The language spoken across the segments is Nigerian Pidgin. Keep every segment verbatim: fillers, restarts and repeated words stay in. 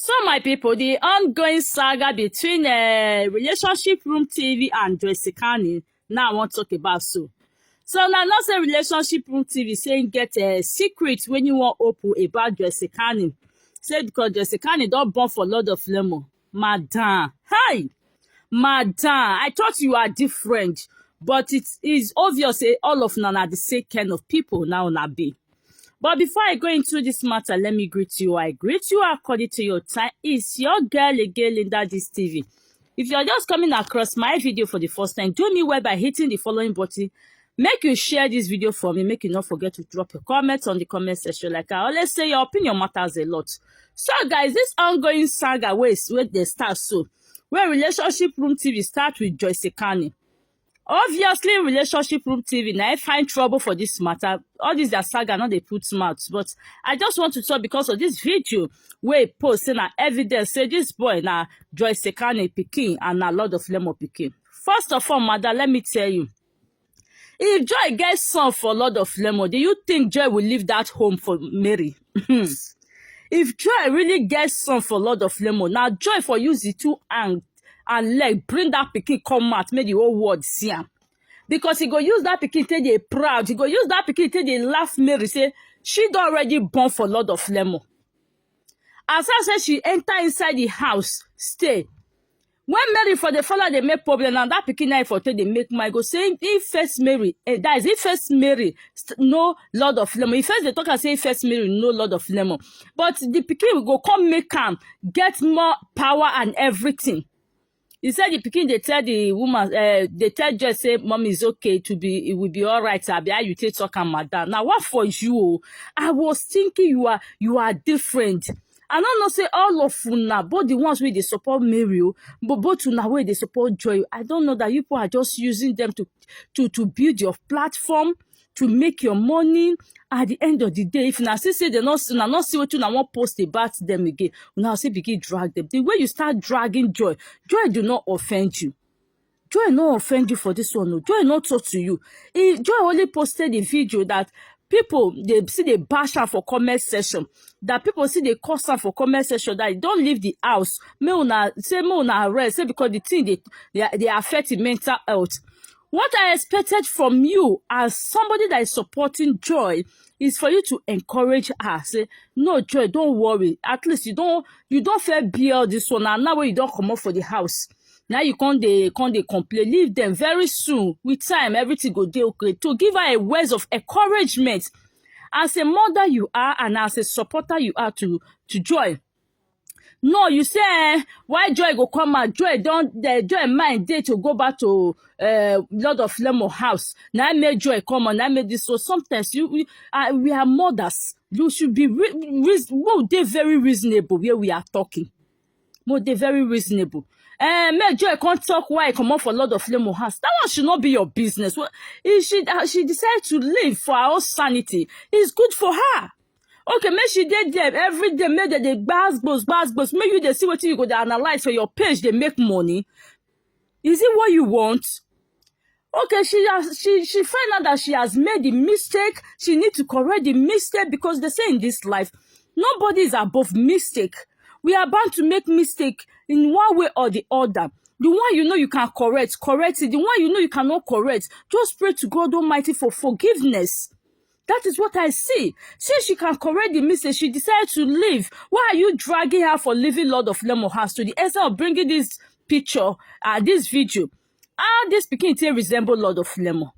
So, my people, the ongoing saga between uh, Relationship Room T V and Joyce Kani, now I want to talk about so. So now, not say Relationship Room T V saying get a secret when you want open about Joyce Kani. Say because Joyce Kani don't born for Lord of Lemon. Madam, hi, madam, I thought you are different, but it is obvious say all of una na the same kind of people now na be. But before I go into this matter, let me greet you. I greet you according to your time. It's your girl again, Linda This T V. If you're just coming across my video for the first time, do me well by hitting the following button. Make you share this video for me. Make you not forget to drop your comments on the comment section. Like I always say, your opinion matters a lot. So, guys, this ongoing saga ways where they start so, where Relationship Room T V start with Joyce Kani. Obviously, Relationship Room T V now find trouble for this matter. All these their saga, not they put mouth. But I just want to talk because of this video where post and evidence say this boy now Joyce Kani picking and a Lord of Lemon picking. First of all, mother, let me tell you, if Joy gets son for Lord of Lemon, do you think Joy will leave that home for Mary? If Joy really gets son for Lord of Lemon, now Joy for use the two hand and leg bring that picking come out, make the whole world see am. Because he go use that picking take dey proud, he go use that picking take dey laugh Mary say she don already born for Lord of Lemon. As I say she enter inside the house, stay. When Mary for the follow dey make problem, now that picking knife for take dey make my go say if first Mary, eh, that is if first Mary st- no Lord of Lemon. If first they talk and say if first Mary no Lord of Lemon, but the picking go come make am get more power and everything. He said the picking they tell the woman, uh, they tell Jess say, "Mommy is okay to be, it will be all right." Abi, how you take talk and madam? Now what for you? I was thinking you are you are different. I don't know say all of una, both the ones where they support Mary, oh, but both una where they support Joy. I don't know that you people are just using them to to to build your platform, to make your money. At the end of the day, if una see say they not una not see what una want post about them again, una say begin drag them. The way you start dragging Joy, Joy do not offend you. Joy no offend you for this one. No. Joy not talk to you. He, Joy only posted a video that people they see they bash her for comment section. That people see they curse her for comment section. That don't leave the house. Me una say me una arrest. Say because the thing they they, they affect the mental health. What I expected from you as somebody that is supporting Joy is for you to encourage her. Say, "No, Joy, don't worry. At least you don't you don't feel bear this one. And now when you don't come up for the house, now you can't they can't they complain. Leave them very soon. With time, everything go dey okay." To give her a words of encouragement. As a mother you are and as a supporter you are to to Joy. No, you say, eh, why Joy go come out? Joy don't the Joy mind day to go back to uh, Lord of Lemon house. Now I made Joy come on. I made this so sometimes you we, uh, we are mothers. You should be re- reas- well, they're very reasonable where we are talking. Well, they're very reasonable. Uh, make Joy can't talk why I come on for Lord of Lemon house. That one should not be your business. Well, if she uh, she decided to leave for her own sanity, it's good for her. Okay, make she dey there every day, make dem dey gbas gbos gbas gbos, make you dey see wetin you go dey analyze for your page dey make money. Is it what you want? Okay, she has she she find out that she has made the mistake. She need to correct the mistake because they say in this life, nobody is above mistake. We are bound to make mistake in one way or the other. The one you know you can correct, correct it. The one you know you cannot correct, just pray to God Almighty for forgiveness. That is what I see. Since she can correct the mistake, she decided to leave. Why are you dragging her for leaving Lord of Lemon house to the extent of bringing this picture, uh, this video? How this pikin take resemble Lord of Lemon?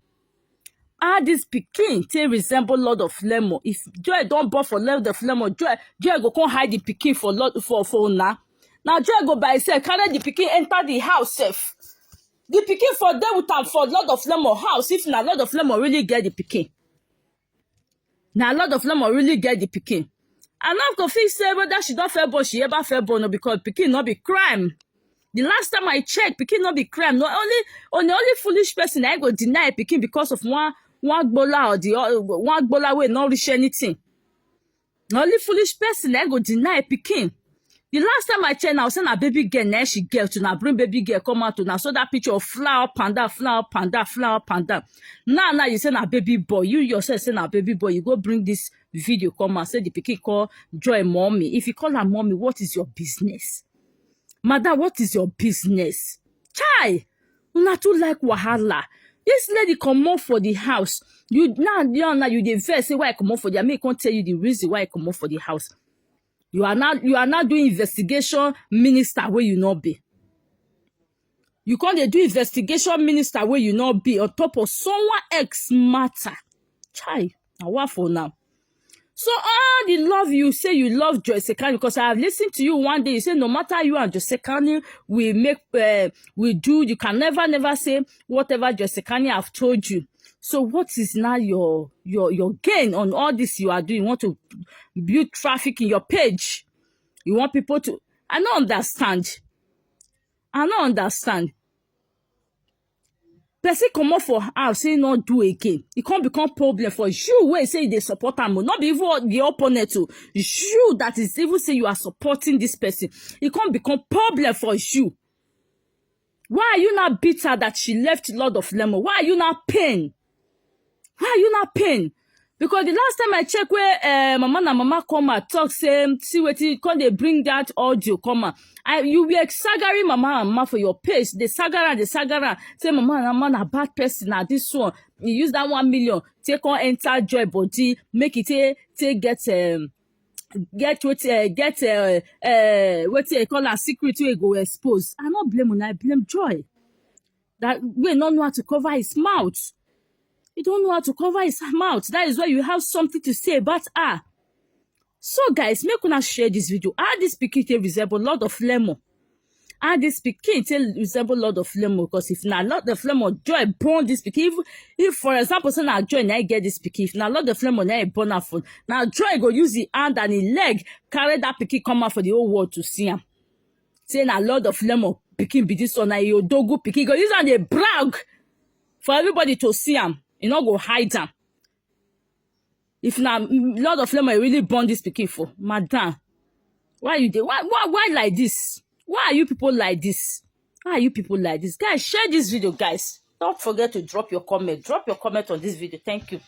How this pikin take resemble Lord of Lemon? If Joy don't born for Lord of Lemon, Joy Joy go come hide the pikin for Lord for for una. Now Joy go by herself carry the pikin enter the house sef. The pikin for there with am for Lord of Lemon house if na Lord of Lemon really get the pikin. Now Lord of Lemon really get the pikin. I not go feel say whether she don't fair born, she ever fair born no, because pikin not be crime. The last time I checked, pikin not be crime. No only only only foolish person I go deny pikin because of one one gbola or the o- one gbola wey not reach anything. Na only foolish person I go deny pikin. The last time I check, now say na baby girl, na she girl to na bring baby girl come out to na so that picture of flower up and down, flower up and down, flower up and down. Now now you say na baby boy, you yourself say na baby boy, you go bring this video come out, say the pikin call Joy mommy. If you call her mommy, what is your business? Madam, what is your business? Chai! Una too like wahala. This lady comot for the house. You now, now, now you dey vex say why I comot for there. Make I come tell you the reason why I comot for the house. You are not, you are not doing investigation minister where you not be. You can't do investigation minister where you not be on top of someone ex matter. Chai, I want for now. So all the love you say you love Joyce Kani, because I have listened to you one day. You say no matter you and Joyce Kani, we make uh, we do. You can never never say whatever Joyce Kani have told you. So what is now your your your gain on all this you are doing? You want to build traffic in your page. You want people to. I don't understand. I don't understand. Person comot for house, say not do again. It can't become problem for you. Where say they support am, not be even the opponent to you that is even say you are supporting this person. It can't become problem for you. Why are you not bitter that she left Lord of Lemon? Why are you not pain? Why are you not pain? Because the last time I check where uh, mama na mama come and talk say see wetin come dey bring that audio come out. I you were sagari mama and mama for your page. They sagara, they sagara. Say mama na mama na bad person na this one. You use that one million take on enter Joy body, make it take take get um, get wetin uh, get uh, uh, wetin I call am secret wey go expose. I no blame una, I blame Joy. That wey no know how to cover his mouth. He don't know how to cover his mouth. That is why you have something to say about her. So guys, make una share this video. How this pikin take resemble Lord of Lemon? How this pikin take resemble Lord of Lemon? Because if na Lord of Lemon, Joy born this pikin. If, if for example, say na Joy na get this pikin. If na Lord of Lemon na born am for, na Joy go use the hand and the leg carry that pikin come out for the whole world to see am. Say na Lord of Lemon pikin be this one, na Yodogu pikin. Go use am dey brag for everybody to see am. You no go hide am. If na Lord of Lemon really born this pikin for, madam, why you dey? Why, why, why like this? Why are you people like this? Why are you people like this? Guys, share this video, guys. Don't forget to drop your comment. Drop your comment on this video. Thank you.